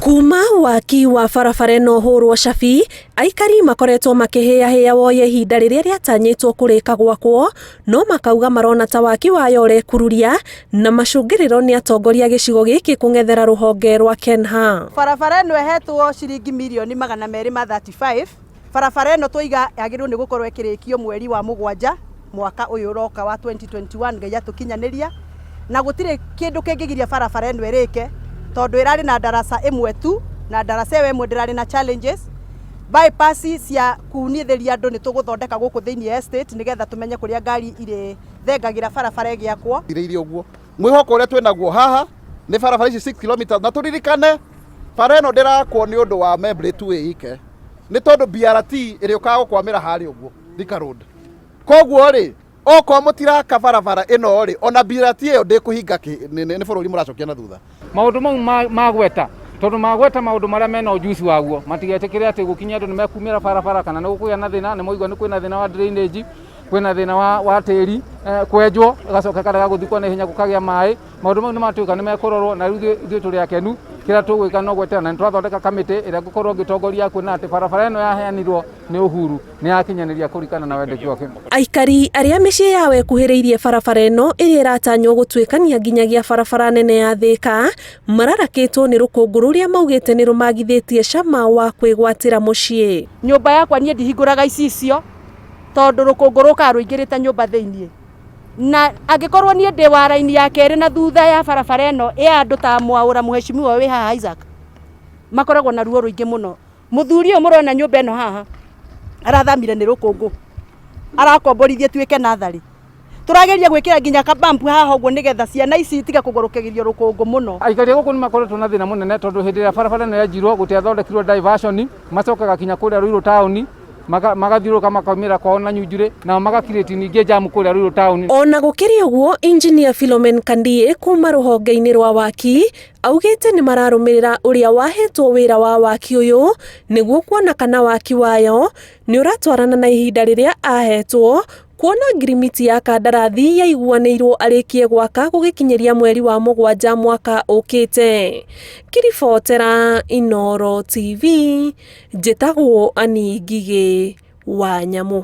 Kuma waki wa barabara ĩno ũhũrwo cabi, aikari makoretwo makĩhĩahĩa woye ihinda rĩrĩa rĩatanyĩtwo kũrĩka gwakwo, no makauga marona ta waki wayo ũrekururia na macũngĩrĩro nĩ atongoria gĩcigo gĩkĩ kũng'ethera rũhonge rwa KENHA. Barabara ĩno ĩhetwo ciringi mirioni 235. Barabara ĩno twaiga yagĩrĩirwo nĩ gũkorwo ĩkĩrĩkio mweri wa 7 mwaka ũyũ ũroka wa 2021, Ngai atũkinyanĩria, na gũtirĩ kĩndũ kĩngĩgiria barabara ĩno ĩrĩke tondũ ĩrarĩ na ndaraca ĩmwe tu, na ndaraca ĩyo ĩmwe ndĩrarĩ na challenges. Bypass cia kunithĩria andũ nĩ tũgũthondeka gũkũ thĩinĩ estate nĩgetha tũmenye kũrĩa ngari irĩthengagĩra barabara ĩgĩakwo. Irĩirie ũguo mwĩhoko ũrĩa twĩnaguo haha nĩ barabara ici 6 kilometers, na tũririkane bara ĩno ndĩrakwo nĩ ũndũ wa Membley tu ĩike, nĩ tondũ BRT ĩrĩũkaga gũkwamĩra harĩa ũguo Thika Road. Koguo rĩ, okorwo mũtiraka barabara ĩno rĩ, ona BRT ĩyo ndĩkũhinga, nĩ bũrũri mũracokia na thutha. Maũndũ mau magweta tondũ magweta maũndũ marĩa mena ũjuci waguo, matigetĩkĩre atĩ gũkinya andũ nĩ mekumĩra barabara kana nĩ gũkũgĩa na thĩna. Nĩ mwaigua nĩ kwĩna thĩna wa drainage, kwĩna thĩna wa tĩri kwenjwo ĩgacoka ĩkarega gũthikwo na ihenya, gũkagĩa maĩ. Maũndũ mau nĩ matuĩka nĩ mekũrorwo, na rĩu ithuĩ tũrĩ akenu. Kĩrĩa tũgwĩka no gweterera, na nĩ twathondeka kamĩtĩ ĩrĩa ngũkorwo ngĩtongoria kuona atĩ barabara ĩno yaheanirwo nĩ Uhuru nĩ yakinyanĩria kũringana na wendeki wake. Aikari arĩa mĩciĩ yao ĩkuhĩrĩirie barabara ĩno ĩrĩa ĩratanywo gũtuĩkania nginyagia barabara nene ya Thĩka mararakĩtwo nĩ rũkũngũ rũrĩa maugĩte nĩ rũmagithĩtie cama wa kwĩgwatĩra mũciĩ. Nyũmba yakwa niĩ ndihingũraga icicio tondũ rũkũngũ rũkaga rũingĩrĩte nyũmba thĩinĩ, na angĩkorwo niĩ ndĩ wa raini ya kerĩ na thutha ya barabara ĩno ya andũ ta Mwaũra, mũheshimiwa wĩ haha Isaac, makoragwo na ruo rũingĩ mũno. Mũthuri ũyũ mũrona nyũmba ĩno haha arathamire nĩ rũkũngũ, arakomborithia ĩtuĩke natharĩ. Tũrageria gwĩkĩra nginya kabampu haha ũguo nĩgetha ciana ici itige kũgũrũkĩrio rũkũngũ mũno. Aikari a gũkũ nĩ makoretwo na thĩna mũnene tondũ hĩndĩ ĩrĩa barabara ĩno yenjirwo gũtiathondekirwo diversion, macokaga kinya kũrĩa Ruiru taũni, magathiũrũrũka makaumĩra kwao na Nyunjurĩ, nao magakirĩti ningĩ jamu kũrĩa Ruiru taũni. Ona gũkĩrĩ ũguo, Engineer Philomen Kandie kuma rũhonge-inĩ rwa waki augĩte nĩ mararũmĩrĩra ũrĩa wahetwo wĩra wa waki ũyũ nĩguo kuona kana waki wayo nĩ ũratwarana na ihinda rĩrĩa ahetwo, kuona ngirimiti ya kandarathi yaiguanĩirwo arĩkie gwaka gũgĩkinyĩria mweri wa 7 mwaka ũkĩte. Ngĩribotera Inooro TV, njĩtagwo Annie Ngigĩ wa Nyamũ.